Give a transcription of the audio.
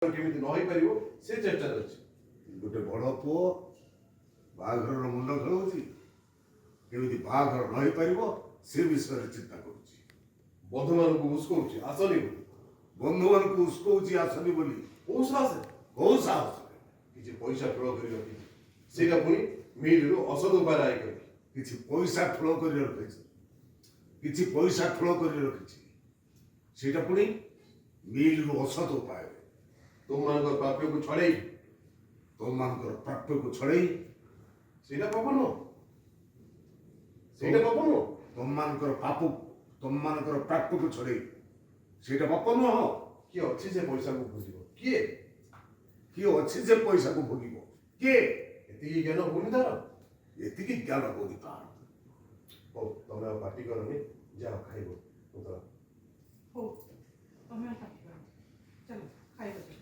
କେମିତି ନ ହେଇପାରିବ ସେ ଚେଷ୍ଟାରେ ଅଛି। ଗୋଟେ ବଡ଼ ପୁଅ ବାହାଘରର ମୁଣ୍ଡ ଖେଳଉଛି, କେମିତି ବାହାଘର ନ ହେଇପାରିବ ସେ ବିଷୟରେ ଚିନ୍ତା କରୁଛି। ବନ୍ଧୁମାନଙ୍କୁ ଉସ୍କଉଛି ଆସନି ବୋଲି। ବନ୍ଧୁମାନଙ୍କୁ ଉସ୍କଉଛି ଆସନି ବୋଲି। କୋଉ ସାହସରେ? କୋଉ ସାହସରେ? କିଛି ପଇସା ଠୁଳ କରି ରଖିଛି, ସେଇଟା ପୁଣି ମିଲରୁ ଅସଦ ଉପାୟରେ ଆୟ କରିକି। କିଛି ପଇସା ଠୁଳ କରି ରଖିଛି, କିଛି ପଇସା ଠୁଳ କରି ରଖିଛି, ସେଇଟା ପୁଣି ମିଲରୁ ଅସତ ଉପାୟରେ। ତୁମମାନଙ୍କର ପ୍ରାପ୍ୟକୁ ଛଡ଼େଇ। ତୁମମାନଙ୍କର ପ୍ରାପ୍ୟକୁ ଛଡ଼େଇ। ସେଇଟା ପାପ ନୁହଁ? ସେଇଟା ପାପ ନୁହଁ? ତୁମମାନଙ୍କର ପାପ, ତୁମମାନଙ୍କର ପ୍ରାପ୍ୟକୁ ଛଡ଼େଇ, ସେଇଟା ପାପ ନୁହଁ? କିଏ ଅଛି ସେ ପଇସାକୁ ଭୋଗିବ? କିଏ? କିଏ ଅଛି ସେ ପଇସାକୁ ଭୋଗିବ? କିଏ? ଏତିକି ଜ୍ଞାନ ହଉନି ତାର? ଏତିକି ଜ୍ଞାନ ହଉନି ତାର? ହଉ, ତମେ ଆଉ ପାଟି କରନି, ଯାଅ ଖାଇବ। କୁନ୍ତଳା। ହଉ, ତମେ ଆଉ ପାଟି କରନି, ଚାଲ ଖାଇବ ଚାଲ।